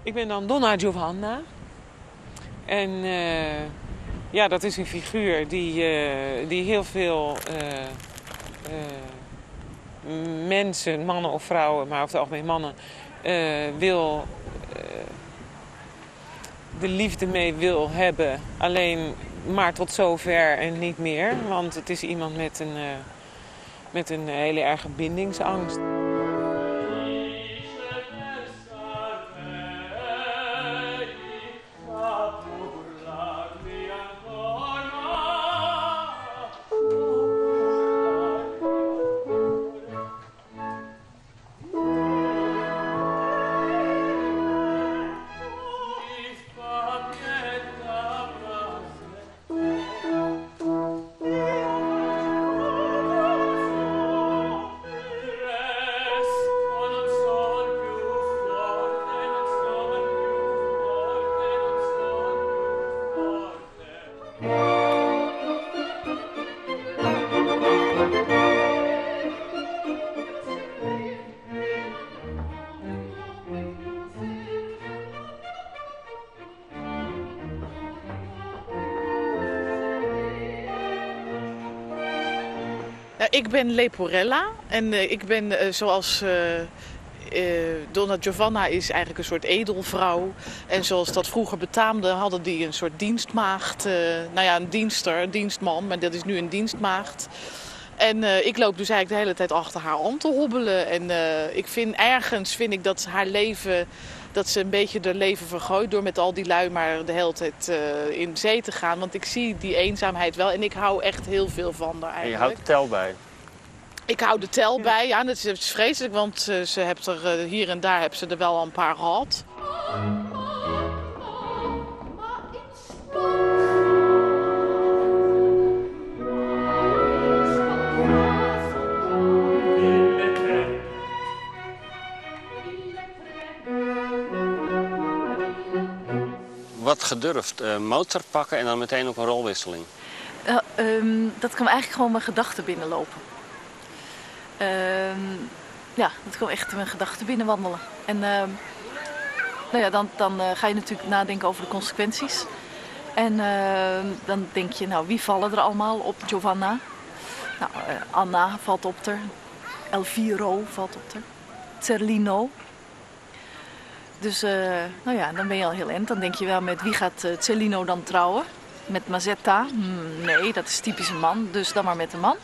Ik ben dan Donna Giovanna. En ja, dat is in figuer die heel veel mensen, mannen of vrouwen, maar over het algemeen mannen, wil, de liefde mee wil hebben. Alleen maar tot zover en niet meer. Want het is iemand met een hele erge bindingsangst. Ik ben Leporella en ik ben zoals Donna Giovanna is eigenlijk een soort edelvrouw. En zoals dat vroeger betaamde hadden die een soort dienstmaagd, nou ja, een dienster, een dienstman, maar dat is nu een dienstmaagd. En ik loop dus eigenlijk de hele tijd achter haar aan te hobbelen. En ergens vind ik dat haar leven, dat ze een beetje haar leven vergooit door met al die lui maar de hele tijd in zee te gaan. Want ik zie die eenzaamheid wel en ik hou echt heel veel van haar En je eigenlijk. houdt de tel bij? Ik hou de tel bij, ja, dat is vreselijk, want ze hebt er hier en daar heb ze er wel al een paar gehad. Wat gedurfd, Mozart pakken en dan meteen ook een rolwisseling. Dat kwam eigenlijk gewoon mijn gedachten binnenlopen. Ja, dat kwam echt mijn gedachten binnenwandelen. En dan ga je natuurlijk nadenken over de consequenties. En dan denk je, wie vallen er allemaal op Giovanna? Anna valt op haar. Elviro valt op haar. Zerlino. Dus dan ben je al heel eind. Dan denk je wel, met wie gaat Zerlino dan trouwen? Met Mazetta? Nee, dat is typisch een man, dus dan maar met een man.